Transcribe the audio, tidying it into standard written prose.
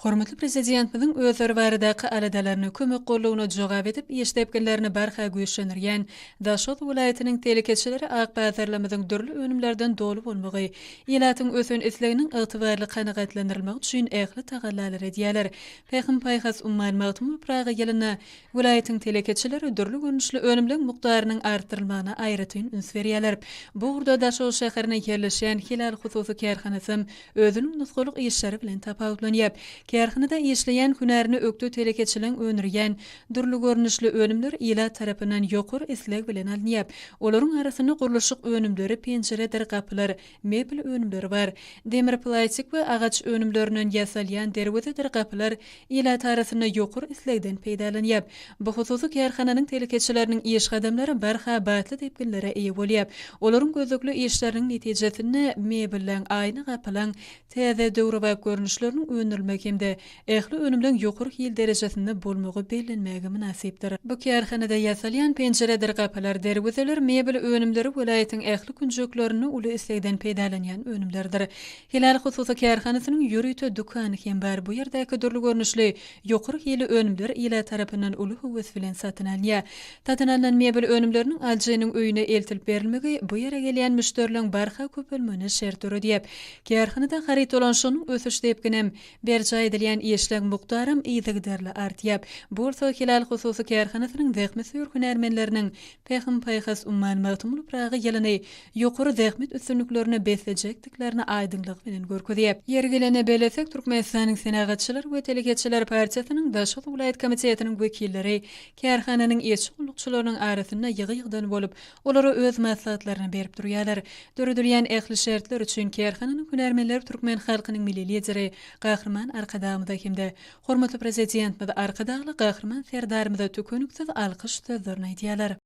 Hormatly Prezidentimiziň özleri baradaky aladalaryna, kömek-goldawyna jogap edip, iş depginlerini barha güýçlendirýän Daşoguz welaýatynyň telekeçileri ak bazarlarymyzyň dürli önümlerden doly bolmagy, ilatyň ösen isleginiň ygtybarly kanagatlandyrylmagy üçin ähli tagallalary edýärler. Pähim-paýhas ummany Magtymguly Pyragy ýylynda Welaýatyň telekeçileri dürli görnüşli önümleň mukdarynyň artdyrylmagyna aýratyn üns berýärler. Bu ugurda Daşoguz şäherinde ýerleşýän Hilal hususy kärhanasam özüniň nusgalyk işleri bilen tapawutlanýar. Kärhanada işleýän hünärine ökde telekeçileň öndürýän dürli görnüşli önümler ilat tarapyndan ýokary isleg bilen alynýar. Olaryň arasynda gurluşyk önümleri, penjiredir gapylar, mebel önümleri bar. Demir plastik we agaç önümlerinden ýasalýan derwezedir gapylar ilat arasynda ýokary islegden peýdalanýar. Bu hususy kärhananyň telekeçileriniň iş gadamlary barha batly depginlere eýe bolýar. Olaryň gözlegli işleriniň netijesinde mebelleň, aýna gapylaň täze döwrebap görnüşleriniň öndürilmegi hem-de ähli önümleň ýokary hil derejesinde bolmagy bellenmäge mynasypdyr. Bu kärhanada ýasalýan penjiredir gapylar, derwezeler, mebel önümleri welaýatyň ähli künjeklerinde uly islegden peýdalanýan önümlerdir. Hilal hususy kärhanasynyň ýörite dükany hem bar. Bu ýerdäki dürli görnüşli, ýokary hilli önümler ilat tarapyndan uly höwes bilen satyn alynýar. Satyn alnan mebel önümleriniň alyjynyň öýüne eltilip berilmegi bu ýere gelýän müşderileriň barha köpelmegine şert döredýär. Kärhanada haryt dolanyşygynyň ösüş depginem, berjaý edilýän işleň mukdaram yzygiderli artýar. Bu bolsa Hilal hususy kärhanasynyň zähmetsöýer hünärmenleriniň Pähim-paýhas ummany Magtymguly Pyragy ýylyny ýokary zähmet üstünliklerine beslejekdiklerini aýdyňlygy bilen görkezýär. Ýeri gelende bellesek, Türkmenistanyň Senagatçylar we telekeçiler partiýasynyň Daşoguz welaýat komitetiniň wekilleri kärhananyň işçi gullukçylarynyň arasynda ýygy-ýygydan bolup, olara öz maslahatlaryny berip durýarlar. Döredilýän ähli şertler üçin kärhananyň hünärmenleri türkmen halkynyň Milli Lideri Gahryman Arkadagymyza hem-de Hormatly Prezidentimiz Arkadagly Gahryman Serdarymyza tükeniksiz alkyş sözlerini aýdýarlar.